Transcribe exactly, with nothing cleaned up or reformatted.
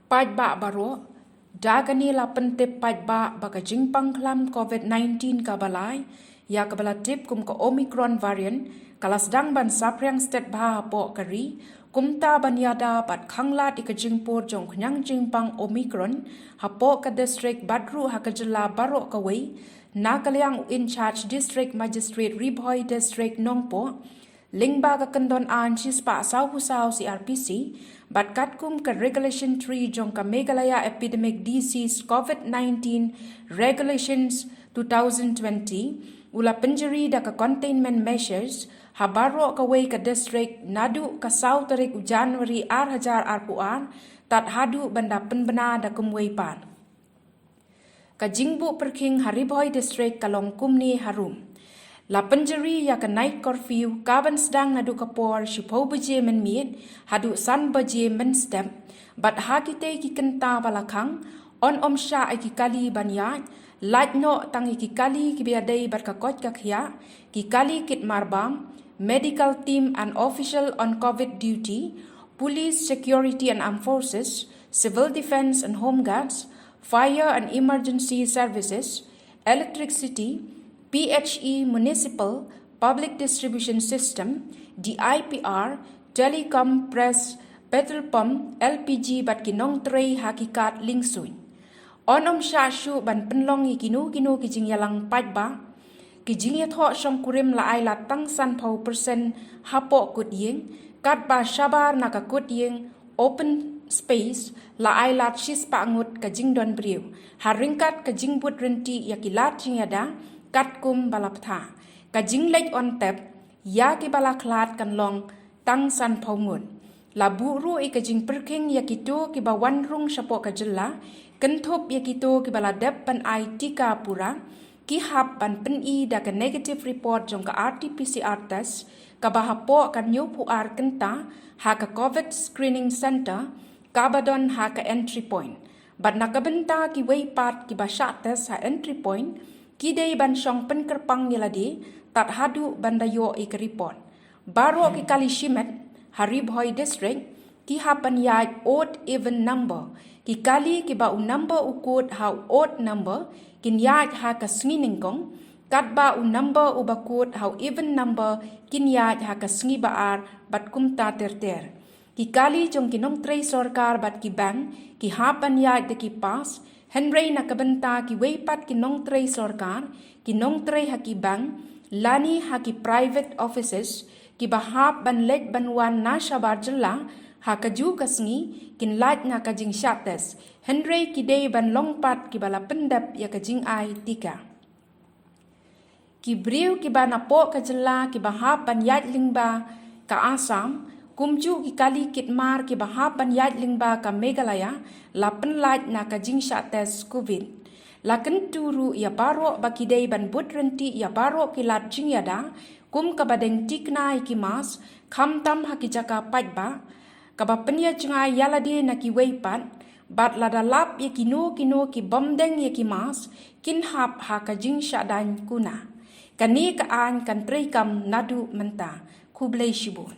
Paidbah baroh, da kane la pyntip paidbah ba ka jingpang khlam COVID-19 kaba lai, ïa kaba la tip kum ka Omicron variant, ka la sdang ban saphriang stet bha hapoh ka ri, kumta ban ïada bad khanglad ïa ka jingpur jong khñiang jingpang Omicron hapoh ka district bad ruh ha ka jylla baroh kawei, na ka liang u in-charge District Magistrate Ri Bhoi District Nongpoh, lyngba ka kyndon aiñ shispah sawphew saw C R P C, bad katkum ka Regulation three jong ka Meghalaya Epidemic Disease COVID-19 Regulations two thousand twenty, u la pynjari da ka containment measures ha baroh kawei ka district naduh ka saw tarik u January ar hajar arphew ar, tad haduh ban da pynbna da kumwei pat. Ka jingbuh pyrkhing ha Ri Bhoi District ka long kumne harum. La pynjari ïa ka night curfew kaban sdang naduh ka por shiphew baje mynmiet haduh san baje mynstep, bad ha kitei ki kynta ba la khang, yn ym shah ïa ki kali ban ïaid, lait noh tang ïa ki kali kiba ïadei bad ka koit ka khiah, ki kali kit marbam, medical team and official on COVID duty, police, security and armed forces, civil defence and home guards, fire and emergency services, electricity, P H E, municipal, public distribution system, D I P R, telecom, press, petrol pump, L P G bad ki nongtrei ha ki kad liengsuiñ. Yn ym shah shuh ban pynlong ïa kino kino ki jingïalang paidbah. Ki jingïathoh shongkurim la ai lad tang sanphew percent hapoh kut ïing, katba shabar na ka kut ïing, open space, la ai lad shispah ngut ka jingdon briew, ha ryngkat ka jingbud ryntih ïa ki lad jingïada katkum ba la bthah. Ka jingleit yn tep ïa kiba la khlad kan long tang sanphew ngut. La buh ruh ïa ka jingpyrkhing ïa kito kiba wan rung shapoh ka jylla, kynthup ïa kito kiba la dep ban ai tika pura, ki hap ban pyni da ka negative report jong ka R T P C R test, kaba hapoh ka hynñiewphew ar kynta ha ka COVID screening centre kaba don ha ka entry point. Bad na ka bynta kiwei pat kiba shah test ha entry point, ki dei ban shong pynkyrpang ïa lade tad haduh ban da ïoh ïa ka report. Baroh ki kali shimet ha Ri Bhoi District ki hap ban ïaid odd even number. Ki kali kiba u number u kut ha u odd number kin ïaid ha ka sngi nyngkong, katba u number uba kut ha u even number kin ïaid ha ka sngi ba ar, bad kumta ter ter. Ki kali jong ki nongtrei sorkar bad ki bank ki hap ban ïaid da ki pass, hynrei na ka bynta kiwei pat ki nongtrei sorkar, ki nongtrei ha ki bank, lane ha ki private offices, kiba hap ban leit ban wan na shabar jylla ha kajuh ka sngi, kin lait na ka jingshah test, hynrei ki dei ban long pat kiba la pyndep ïa ka jingai tika. Ki briew kiba napoh ka jylla kiba hap ban ïaid lyngba ka Assam, kumjuh ki kali kit mar kiba hap ban ïaid lyngba ka Meghalaya, la pynlait na ka jingshah test COVID. La kyntu ruh ïa baroh ba ki dei ban bud ryntih ïa baroh ki lad jingïada, kum kaba deng tikna ïa ki mask, khamtam ha ki jaka paidbah, kaba pynïajngai ïa lade na kiwei pat, bad lada lap ïa kino kino ki bym deng ïa ki mask, kin hap ha ka jingshah daiñ kuna. Kane ka aiñ kan treikam naduh mynta. Khublei shibun.